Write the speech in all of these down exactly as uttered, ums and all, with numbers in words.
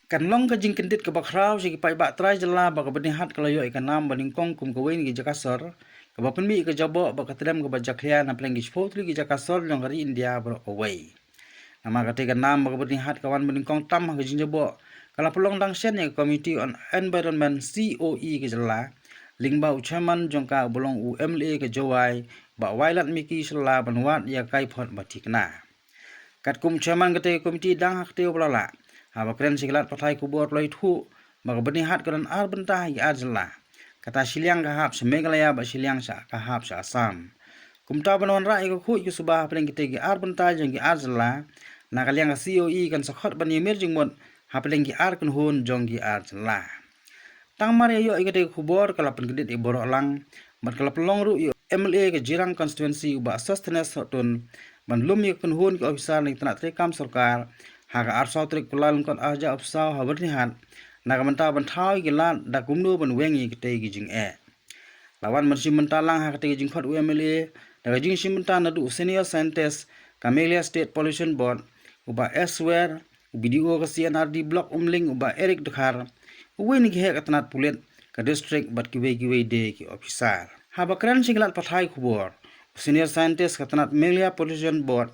Kan long ka jingkyndit kaba khraw sha ki paidbah trai jylla ba ka Byrnihat ka la ïoh ïa ka nam ba nyngkong kum kawei na ki jaka sor kaba pynmih ïa ka jaboh bad ka tdem kaba jakhlia na pdeng ki shiphew tylli ki jaka sor jong ka ri India baroh kawei. Namar kata ka nam ba ka Byrnihat ka wan ba nyngkong tam ha ka jingjaboh ka la pynlong dang shen ïa ka Committee on Environment, C O E, ka jylla, lyngba u chairman jong ka uba long u M L A ka Jowai, Bah Wailadmiki Shylla, ban wad ïa ka kaiphod ba thikna. Katkum chairman kata ka komiti dang ha kata u ba la lah, haba kren sha ki lad pathai khubor la ïathuh ba ka Byrnihat ka don ar bynta ha ki ar jylla. Kata shiliang ka hap sha Meghalaya bad shiliang sha ka hap sha Assam. Kumta ban wanrah ïa ka khuid ka suba hapdeng kita ki ar bynta jong ki ar jylla, na ka liang ka C O E kan sa khot ban ïamir jingmut hapdeng ki ar kynhun jong ki ar jylla. Tang mar ïa ïoh ïa kata ka khubor ka la pynkyndit ïa baroh lang bad ka la pynlong ruh ïa u M L A ka Jirang constituency u Bah Sosthenes Sohtun ban lum ïa ka kynhun ki ophisar na ki tnat treikam sorkar ha ka arphew saw tarik Kyllalyngkot arhajar arphew saw ha Byrnihat na ka bynta ban thaw ïa ki lad da kumno ban weng ïa kata ki jingeh. La wan ban shim bynta lang ha kata ka jingkhot u M L A da ka jingshim bynta naduh u senior scientist ka Meghalaya State Pollution Board u Bah Eswer, u B D O ka C and R D Block Umling u Bah Eric Dkhar, uwei na ki heh ka tnat pulit ka district bad kiwei kiwei de ki ophisar. Haba kren sha ki lad pathai khubor, u senior scientist ka tnat Meghalaya Pollution Board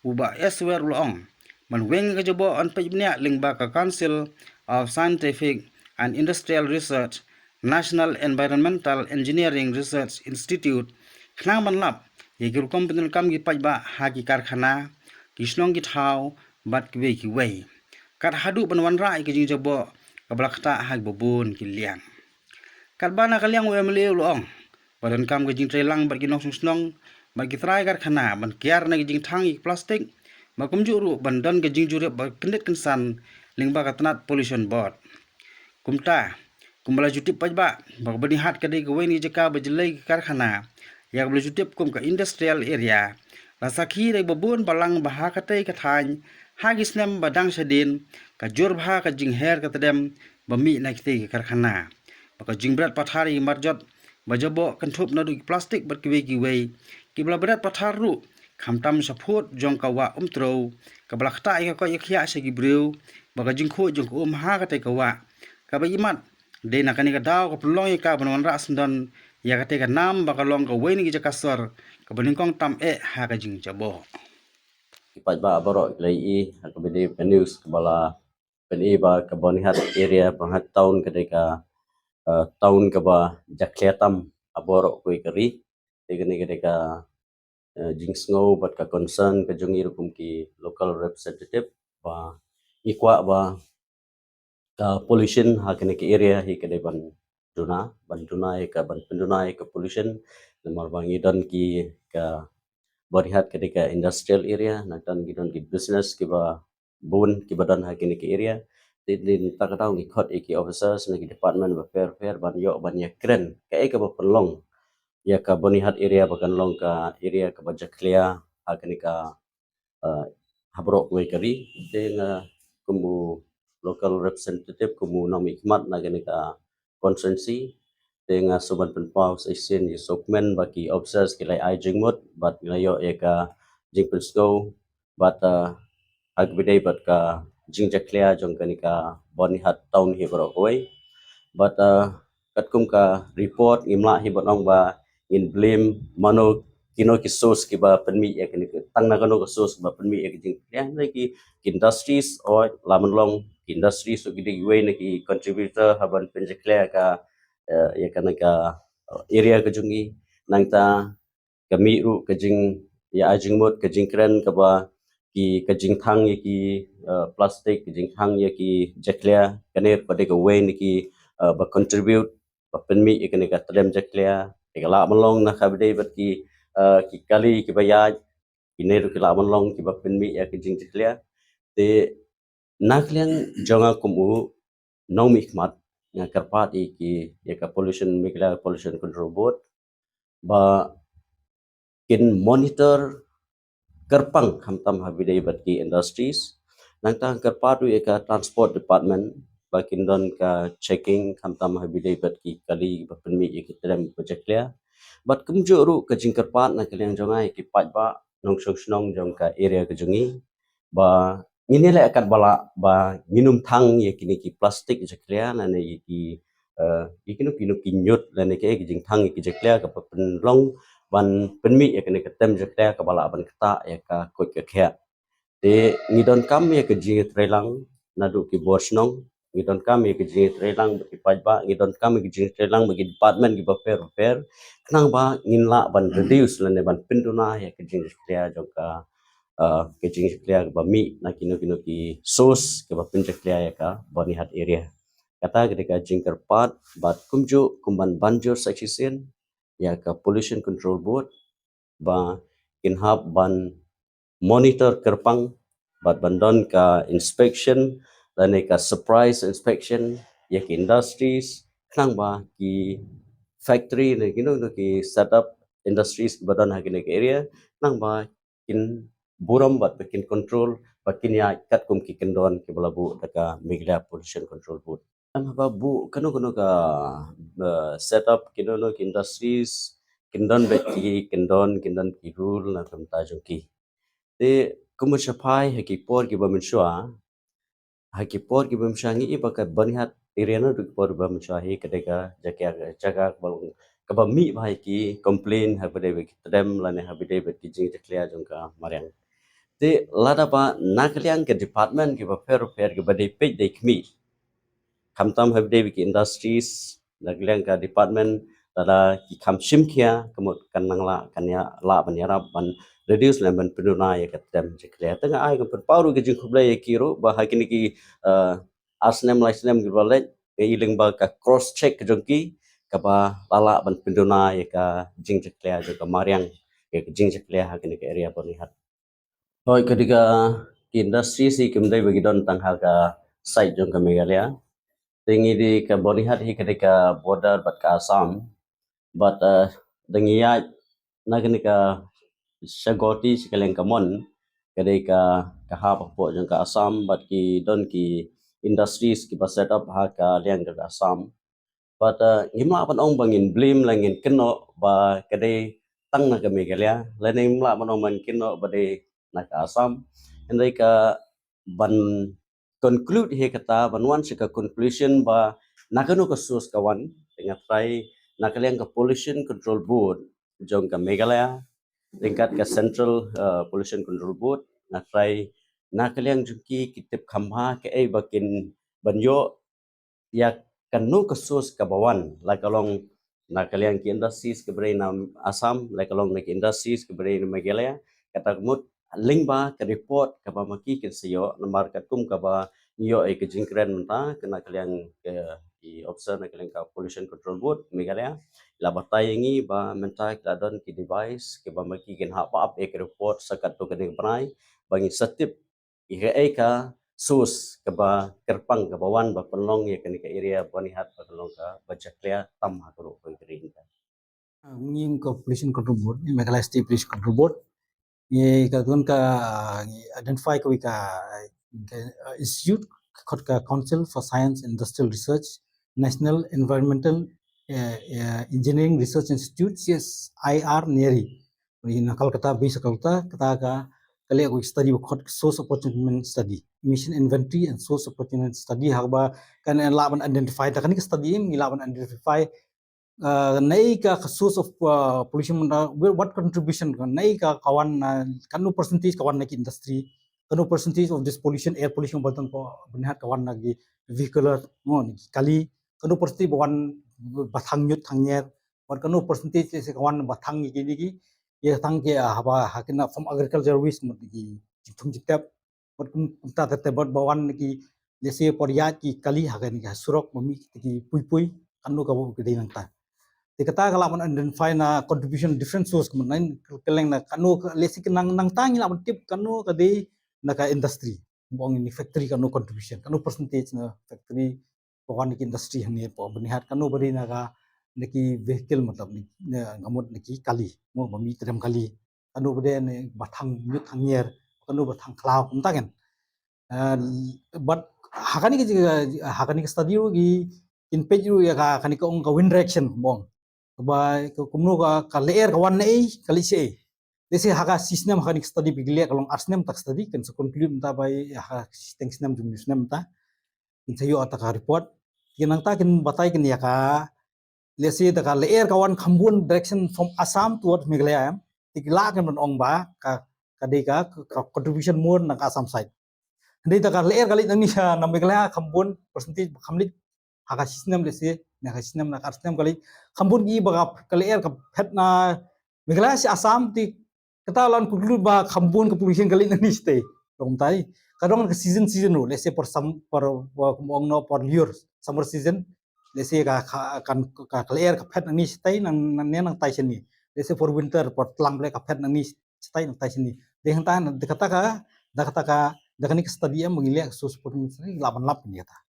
u Bah Eswer u la ong ban weng ïa ka jaboh yn peit bniah lyngba ka Council of Scientific and Industrial Research, National Environmental Engineering Research Institute, khnang ban lap ïa ki rukom pyndonkam ki paidbah ha ki karkhana, ki shnong ki thaw bad kiwei kiwei, kat haduh ban wanrah ïa ka jingjaboh kaba la ktah ha kiba bun ki liang. Katba na ka liang u M L A u la ong ba donkam ka jingtreilang bad ki nongshong shnong bad ki trai karkhana ban kiar na ka jingthang ïa ki plastik, bad kumjuh ruh ban don ka jingjurip ba kyndit kynsan lyngba ka tnat Pollution Board. Kumta, kumba la ju tip paidbah ba ka Byrnihat ka dei kawei na ki jaka ba jyllei ki karkhana, ïa kaba la ju tip kum ka industrial area, la sakhi da kiba bun balang ba ha katei ka thaiñ, ha ki snem ba dang shadien, ka jur bha ka jingher ka tdem ba mih na kitei ki karkhana. Ba ka jingbret pathar ïa ki marjot ba jaboh kynthup naduh ki plastik bad kiwei kiwei, kiba la bret pathar ruh khamtam shaphud jong ka wah Umtrew kaba la ktah ïa ka koit ka khiah sha ki briew, ba ka jingkhuid jong ka um ha katei ka wah kaba imat dei na kane ka daw ka pynlong ïa ka ban wanrah syndon ïa katei ka nam ba ka long kawei na ki jaka sor kaba nyngkong tam eh ha ka jingjaboh. Ki paidbah baroh ki la ïohi ha kaba dei ka news kaba la pyni ba ka Byrnihat area, Byrnihat town ka dei ka, eh, town kaba jakhlia tam ha baroh kawei ka ri. Te kane ka dei ka, eh, jingsngew bad ka concern ka jong ngi ruh kum ki local representative ba ngi kwah ba ka pollution ha kane ka area hi ka dei ban duna, ban duna ïa ka, ban pynduna ïa ka pollution. Namar ba ngi don ki ka Byrnihat ka dei ka industrial area, nangta ngi don ki business kiba bun kiba don ha kane ka area. Te, te nangta ka daw ngi khot ïa ki officers na ki department bapher bapher ban ïoh ban ïakren kaei kaba pynlong ïa ka Byrnihat area ba kan long ka area kaba jakhlia ha kane ka, eh, ha baroh kawei ka ri. Te nga kum u local representative, kum u nongmihkhmat na kane ka constituency, te nga sngewbha ban pynpaw sa shisien ïa sngewkmen ba ki officers ki la ai jingmut bad ngi la ïoh ïa ka jingpynsngew bad, eh, ha kaba dei bad ka jingjakhlia jong kane ka Byrnihat town hi baroh kawei. Bad, eh, katkum ka report ngim lah hi ban ong ba ngin blame mano, kino ki source kiba pynmih ïa kane ka, tang na kano ka source kiba pynmih ïa ka jingjakhlia, hynrei ki, ki industries, oh, la mynlong ki industries ruh ki dei kiwei na ki contributor ha ban pynjakhlia ka, eh, ïa kane ka, eh, area ka jong ngi. Nangta ka mih ruh ka jing, ïa ai jingmut, ka jingkren kaba ki, ka jingthang ïa ki, eh, plastik, ka jingthang ïa ki jakhlia, kane ruh ka dei kawei na ki, eh, ba contribute ba pynmih ïa kane ka tdem jakhlia. Te ka lah ban long na kaba dei bad ki, eh, ki kali kiba ïaid, kine ruh ki lah ban long kiba pynmih ïa ka jingjakhlia. Te na ka liang jong nga kum u nongmihkhmat, nga kyrpad ïa ki, ïa ka pollution, Meghalaya Pollution Control Board ba kin monitor kyrpang khamtam ha kaba dei bad ki industries. Nangta kyrpad ruh ïa ka transport department ba kin don ka checking khamtam ha kaba dei bad ki kali ba pynmih ïa ki tdem ba jakhlia. Bad kumjuh ruh ka jingkyrpad na ka liang jong nga ïa ki paidbah nongshong shnong jong ka area ka jong ngi ba ngin ïaleh katba lah ba ngin ym thang ïa kine ki plastik jakhlia lane ïa ki, eh, ïa kino kino ki ñiut lane ki, ki jingthang ïa ki jakhlia kaba pynlong ban pynmih ïa kane ka tem jakhlia kaba lah ban ktah ïa ka koit ka khiah. Te ngi donkam ïa ka jingïatreilang naduh ki bor shnong, ngi donkam ïa ka jingïatreilang bad ki paidbah, ngi donkam ïa ka jingïatreilang bad ki department kiba pher bapher, khnang ba ngin lah ban reduce lane ban pynduna ïa ka jingjakhlia jong ka, uh, ka jingjakhlia kaba mih na kino kino ki source kaba pynjakhlia ïa ka Byrnihat area. Kata ka dei ka jingkyrpad bad kumjuh kum ban ban jur sa shisien ïa ka Pollution Control Board ba kin hap ban monitor kyrpang bad ban don ka inspection lane ka surprise inspection ïa ki industries, khnang ba ki factory ne kino kino ki set up industries ba don ha kine ki area, khnang ba kin burom bad ba kin control, ba kin ïaid katkum ki kyndon kiba la buh da ka Meghalaya Pollution Control Board. Kan haba buh kano kano ka, uh, set up kino kino ki industries, kin don beit ki kyndon, kin don ki rule na ka bynta jong ki. Te kumba shaphai ha ki por kiba mynshuwa, ha ki por kiba mynshuwa ngi i ba ka Byrnihat area naduh ki por kiba mynshuwa hi ka dei ka jaka, jaka kaba long kaba mih bha ïa ki complain haba dei bad ki tdem lane haba dei bad ki jingjakhlia jong ka mariang. Te lada ba na ka liang ka department kiba pher bapher kiba dei peit dei khmih, khamtam haba dei bad ki industries, na ka liang ka department lada ki kham shim khia, ka mut kan nang lah, kan ïa lah ban ïarap ban reduce lane ban pynduna ïa ka tem jakhlia. Te nga ai, nga pynpaw ruh ka jingkhublei ïa ki ruh ba ha kine ki, uh, ar snem lai snem kiba la leit, ngi i lyngba ka cross check jong ki kaba la lah ban pynduna ïa ka jingjakhlia jong ka mariang, ïa ka jingjakhlia ha kane ka area Byrnihat. Hooid, ka dei ka, ki industries hi kim dei ba ki don tang ha ka side jong ka Meghalaya. Te ngi dei, ka Byrnihat hi ka dei ka border bad ka Assam. Bad, uh, da ngi ïaid na kane ka sha Guwahati sha ka liang ka mon, ka dei ka, ka hap hapoh jong ka Assam, bad ki don ki industries kiba set up ha ka liang jong ka Assam. Bad, uh, ngim lah ban ong ba ngin blame lane ngin kynnoh ba ka dei tang na ka Meghalaya, lane ngim lah ban ong ba ngin kynnoh ba dei na ka Assam. Hynrei ka ban conclude hi kata, ban wan sha ka conclusion ba na kano ka source ka wan, te nga trai na ka liang ka Pollution Control Board jong ka Meghalaya, ryngkat ka Central, uh, Pollution Control Board, nga trai na ka liang jong ki ki tip kham bha kaei ba kin ban ïoh ïa kano ka source kaba wan, la ka long na ka liang ki industries kiba dei na Assam, la ka long na ki industries kiba dei na Meghalaya, kata ka mut lyngba ka report kaba ma ki kin sa ïoh, namar katkum kaba ngi ïoh ïa ka jingkren mynta, ka na ka liang ka, ki officer na ka liang ka Pollution Control Board Meghalaya la batai ïa ngi ba mynta ki la don ki device kiba ma ki kin hap ap ïa ka report sa katto katne ka bnai ba ngin sa tip ïa kaei ka source kaba kyrpang kaba wan ba pynlong ïa kane ka area Byrnihat ba ka long kaba jakhlia tam ha ka ruh ka ri. Ngi ka Pollution Control Board, ngi Meghalaya State Pollution Control Board, ngi ka don ka, ngi identify kawei ka, ka, uh, institute, khot ka Council for Science and Industrial Research, National Environmental, uh, uh, Engineering Research Institute, C S I R NERI. Ngi na Kolkata, base Kolkata, kata ka, ka leh kawei study ba khot source apportionment study, emission inventory and source apportionment study, haba kan lah ban identify ta kane ka study, ngi lah ban identify uh, nei ka, ka source of, uh, pollution, uh, what contribution, nei ka ka wan, uh, kano percentage ka wan na ki industry, kano percentage of this pollution, air pollution ba don hapoh Byrnihat ka wan na ki vehicular, mo, na ki kali, kano percentage ba wan ba thang ñiut thang ñier, bad kano percentage lehse ka wan ba thang ïa kine ki, ïa thang ki, uh, haba ha kine from agriculture waste, mo, ki jingthung jingtep, bad kum, kumta ter ter bad ba wan na ki, lehse por ïaid ki kali ha kane ka surok ba mih ki pui pui, kano kaba ka dei nangta. Te kata ka lah ban identify na contribution different source, kumne ka leng na kano ka, lehse ka nang, nangta ngi lah ban tip kano ka dei na ka industry, ba ong ni factory kano contribution, kano percentage na factory, ba wan na ki industry hangne hapoh Byrnihat, kano ba dei na ka, na ki vehicle, matlab na, na, nga mut na ki kali, mo, ba mih tdem kali, kano ba dei ne ba thang ñiut thang ñier, kano ba thang khlaw, kumta kan. Uh, bad ha kane ka, ha kane ka study ruh ki, kin peit ruh ïa ka, kane ka ong ka wind direction, ba ong ba ka kumno ka, ka lyer ka wan naei, ka leit shaei. Lehse ha ka shi snem ha kane ka study ba ki leh ka long ar snem ta ka study, kin sa conclude mynta ba ha ka shiteng snem jong u snem mynta kin sa ïoh ta ka report. Kin nangta kin batai kin ïa ka lehse da ka lyer ka wan kham bun direction from Assam towards Meghalaya, em. Te ki lah kin ban ong ba ka, ka dei ka, ka contribution more na ka Assam side. Hynrei da ka lyer ka leit nangne sha na Meghalaya kham bun percentage ba kham leit ha ka shi snem lehse, na ka shi snem na ka ar snem ka leit kham bun ki ba ka, ka lyer ka phet na Meghalaya sha Assam, te kata la wan conclude ba kham bun ka population ka leit nangne shatei. Kumtai ka dang ka season season ruh, lehse por sam, por, por, kum ong noh, por lyiur summer season, lehse ka, ka, kan, ka, ka lyer ka phet nangne shatei, nang, nang, ne nangtai shane. Lehse por winter, por tlang pyrshah ka phet nangne shatei, nangtai shane. Dei hangta, da kata ka, da kata ka, da kane ka study em ba ngi leh ka Source Support Ministry lah ban lap ïa kata.